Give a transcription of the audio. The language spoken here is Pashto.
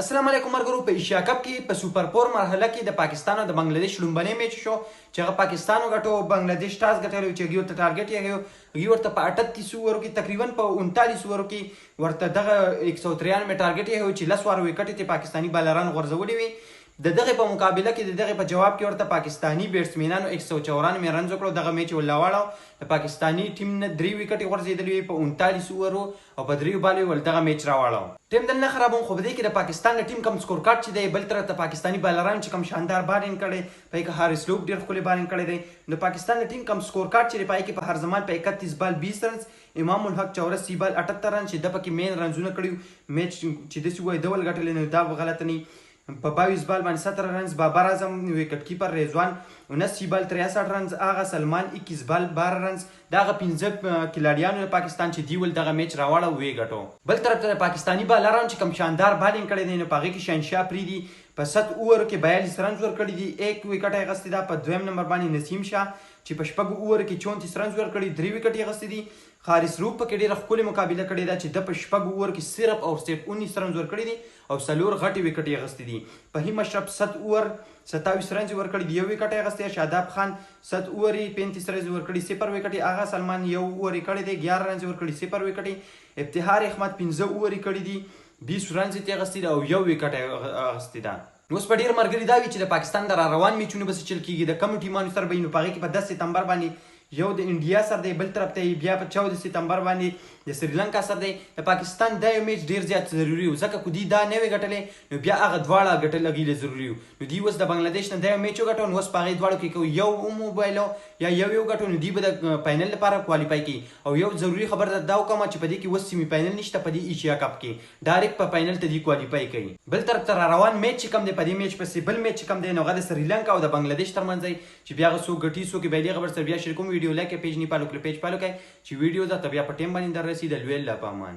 السلام علیکم مرګرو، په ایشیا کپ کې په سوپر فور مرحله کې د پاکستان او د بنگلاديش لومبنی میچ شو چې هغه پاکستان وګټو، بنگلاديش ټاس ګټلی چې هغوی ورته ټارګټ یې هغوی ورته په 38 اوورو کې، تقریبا په 39 اوورو کې ورته دغه 193 ټارګټ یې چې 10 وارو ویکټې ته پاکستاني بالرانو غورځولې وي. د دغه په مقابله کې، د دغه په جواب کې ورته پاکستاني بیټسمینانو 194 رنز وکړو، دغه میچ ولاواړو. د پاکستاني ټیم نه 3 ویکټې غورځېدلې وې په 39 اوورو او په 3 بالو ول دغه میچ راواړو. ټیم دل نه خرابوم، خو په دې کې د پاکستان د ټیم کم سکور کارت چې دی، بل طرف ته پاکستاني بالران چې کم شاندار بالینګ کړي، په کې حارث روف ډیر ښکلی بالینګ کړی دی. د پاکستان د ټیم کم سکور کارت چې پای کې په هر زمان په 31 بال 20 رنز، امام الحق 84 بال 78 رنز چې د پکې مین رنزونه کړي، میچ چې داسې وایي دول ګټلی نو دا به غلطه نه. په 22 بال باندې 17 رنز، بابر اعظم ویکټ کیپر رضوان 79 بال 63 رنز، آغا سلمان 21 بال 12 رنز. دغه 5 کلاډیانو د پاکستان چې دیول دغه میچ راواړه وی ګټو. بل طرف ته پاکستاني بالران چې کم شاندار بالینګ کړی دی نو په هغې کې شاهنشاه اپریدي په 7 اوور کې 42 رنز ورکړي دي، 1 ویکټ یې اخیستې ده. په دویم نمبر باندې نسیم شاه چې په 6 اوور کې 34 رنز ورکړي، 3 ویکټ یې اخیستې دي. حارث روف پکې ډېره ښکلې مقابله کړې ده چې د په 6 اوور کې صرف او صرف 19 رنز ورکړي دي او 4 غټې ویکټې یې اخیستې دي. فهیم اشرف 7 اوور 27 رنز ورکړي دي، 1 ویکټ یې اخیستې. شاداب خان 7 اوور 35 رنز ورکړي، 0 ویکټې. آغا سلمان 1 اوور کړی دی، 11 رنز ورکړي، 0 ویکټې. افتخار احمد 5 اوور کړي دي، 20 رنز یې اخیستې ده او 1 ویکټ یې اخیستې ده. نو اوس به ډېر مرګري دا وي چې د پاکستان د را روان میچونو به څه چل کېږي، د کمو ټیمانو سره به وي. نو په هغې کې په 10 ستمبر باندې یو د انډیا سره دی، بل طرف ته بیا په 14 ستمبر باندې د سریلانکا سره دی. د پاکستان دا یو میچ ډیر زیات ضروري و، ځکه که دوی دا نه وی ګټلی نو بیا هغه دواړه ګټل هغوی له ضروري و. نو دوی اوس د بنګلادیش نه دا یو میچ وګټو، نو اوس په هغې دواړو کې که یو هم وبایلو یا یو یو ګټو نو دوی به د فاینل لپاره کوالیفای کوي. او یو ضروري خبر درته دا وکړم چې په دې کې اوس سیمي فاینل نشته، په دې ایشیا کپ کې ډایرکټ په فاینل ته دوی کوالیفای کوي. بل طرف ته را روان میچ چې کوم دی، په دې میچ پسې بل میچ چې کوم دی نو هغه د سریلانکا او د بنګلادیش ترمنځ دی چې بیا هغه څوک ګټي څوک بایلي هغه ورسره بیا شریکوم. ویډیو لایک، پیج نی فالو کړئ، پیج فالو کړئ چې ویډیو درته بیا په ټیم باندې در رسي. د لوی الله په امان.